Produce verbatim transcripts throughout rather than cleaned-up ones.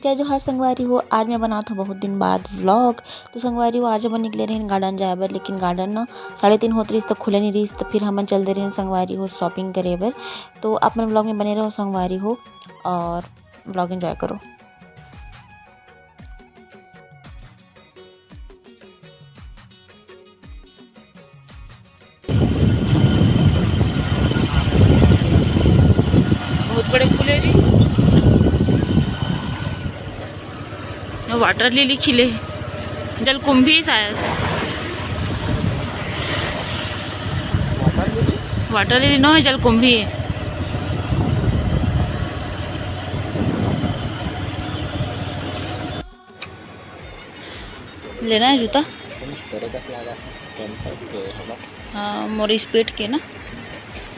जय जोहार संगवारी हो, आज मैं बनात हूँ बहुत दिन बाद vlog। तो संगवारी हो, आज हमन निकले रहेन garden जाए बर, लेकिन garden ना साढ़े तीन होत रहिस, तो खुले नहीं रहिस, तो फिर हमन चल दे रहेन संगवारी हो shopping करे बर। तो आप मन vlog में बने रहो संगवारी हो, और vlog enjoy करो। बहुत बड़े फूल है जी। Water lily खिले है, जलकुंभी शायद। Water lily नो है, जलकुंभी है। लेना है जूता? तेरे कस लागा है, campus के हमर। हाँ, मोर speed के ना।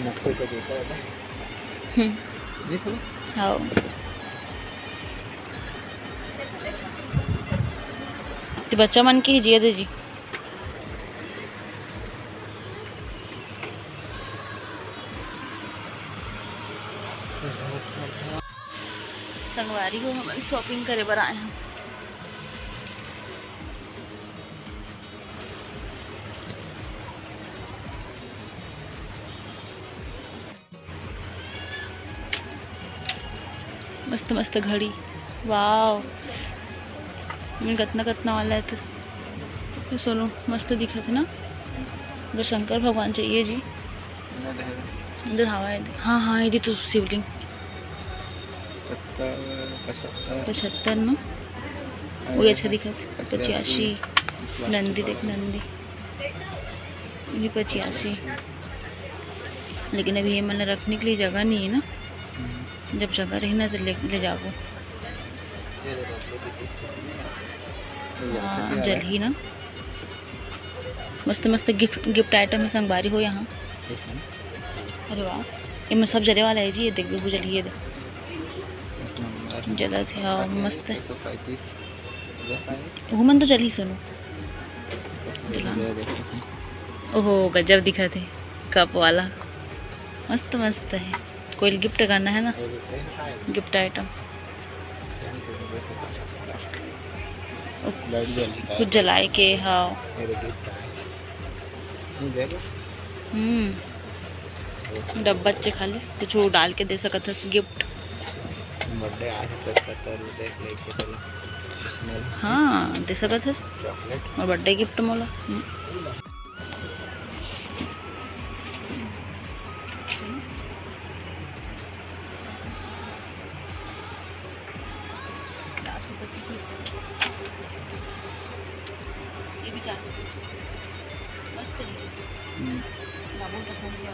नक्कू के जूता है। हम्म। नहीं था? हाँ। तो बच्चा मन के ही जिया दे जी। संगवारी हो, हमन shopping करे बर आए हैं। मस्त मस्त घड़ी, wow। मैं कतना कतना वाला है तो, तो सोनू मस्त दिखत है ना। अगर शंकर भगवान चाहिए जी, इधर हवा है। हाँ हाँ, इधर तो शिवलिंग। पचहत्तर, पचहत्तर। पचहत्तर ना, वही अच्छा दिखत। पचासी। पचासी। नंदी देख, नंदी। ये पचासी। लेकिन अभी ये मन रखने के लिए जगह नहीं है ना। हम्म। जब जगह रही ना तो ले, ले जाबो। हाँ, जलही ना। मस्त मस्त gift, gift item है संगवारी हो यहाँ। अरे वाह, ये सब जले वाला है जी। ये देख, बिल्कुल जलही, ये देख। जलत है, हाँ, मस्त है। घूमन तो चली सुनो। ओहो, गजब दिखत है cup वाला, मस्त मस्त है। कोई gift करना है ना, gift item। कुछ जलाए के, हाँ। हम्म। डब्बा च खाली कुछ डाल के दे सकत हस gift। Birthday आज तक करता रू देख लेके चलो। इसमें हाँ, दे सकत हस। Chocolate। और birthday gift मोला। हम्म। चार सौ पच्चीस रुपये। ये भी चार सौ पच्चीस रुपये। मस्त है। हम्म। बाबू पसंद किया।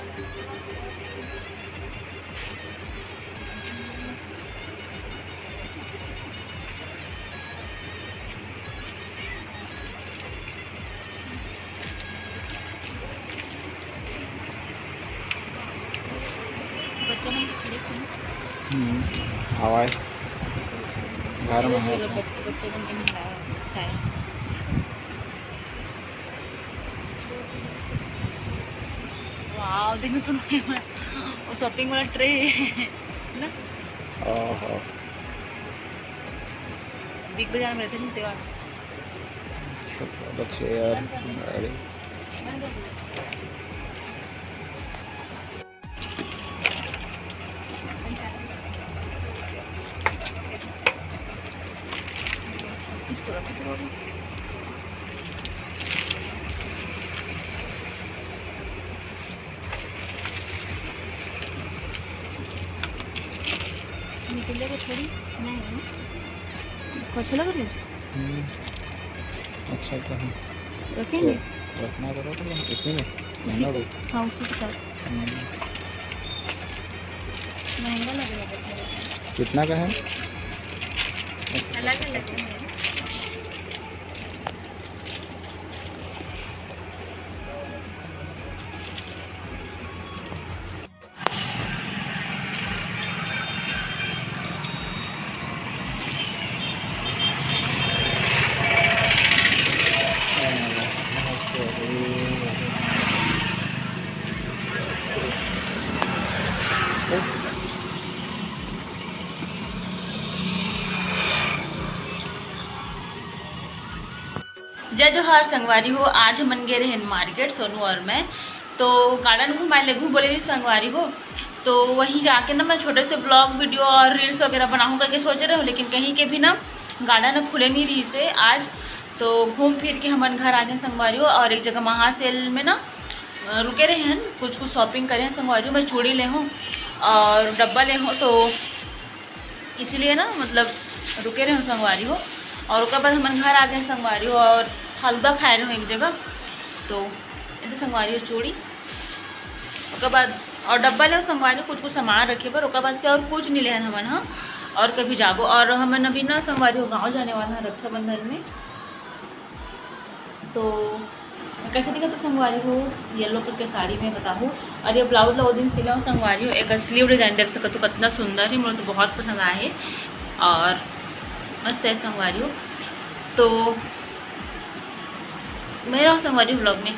बच्चा मन के खरीद सुन। हम्म, आवाज घर में है। बच्चे, बच्चे मन के मंगाया है, साया। वाओ, देखो सुन, वो shopping वाला tray है ना? ओहो। Big Bazaar में रहते नहीं त्योहार। छोटा बच्चे यार, गाड़ी। इसको रखो, तो रखो। निकलेगा थोड़ी। नहीं। अच्छा लग रहा है? हम्म। अच्छा तो है। रखेंगे? तो रखना तो रख लो, इसी में। इसी महंगा को? भी। हाँ, उसी के साथ। हम्म। महंगा लगेगा, देखो। कितना का है? अच्छा। अलग अलग है। जय जोहार संगवारी हो। आज हमन गे रहेन market, सोनू और मैं। तो garden घुमाए लेगहूँ बोले रहिस संगवारी हो, तो वहीं जाके ना मैं छोटे से vlog, video और reels वगैरह बनाहूँ करके सोचे रहेंव, लेकिन कहीं के भी ना garden खुले नहीं रहिस हे आज। तो घूम फिर के हमन घर आ गेन संगवारी हो, और एक जगह महा sale में ना अ, रुके रहेन, कुछ कुछ shopping करेन संगवारी हो। मैं चूड़ी लेहूँ और डब्बा लेहूँ, तो इसीलिए ना मतलब रुके रहेन संगवारी हो। और ओकर बाद हमन घर आ गेन संगवारी हो और फालूदा खाए रहेन एक जगह। तो ये संगवारी हो चूड़ी, ओकर बाद और डब्बा लेहूँ संगवारी हो, कुछ कुछ सामान रखे बर। ओकर बाद से और कुछ नहीं लेहन हमन ह। और कभी जाबो, और हमन अभी ना संगवारी हो गाँव जाने वाला हन रक्षाबंधन में। तो कैसे दिखत हो संगवारी हो yellow colour के साड़ी में, बताहू। और ये blouse ला वो दिन सिले हंव संगवारी हो, एकर sleeve design देख सकत हो, कितना सुंदर हे, मोला तो बहुत पसंद आए हे और मस्त हे संगवारी हो। तो मैं रहूँ संगवारी हो vlog में।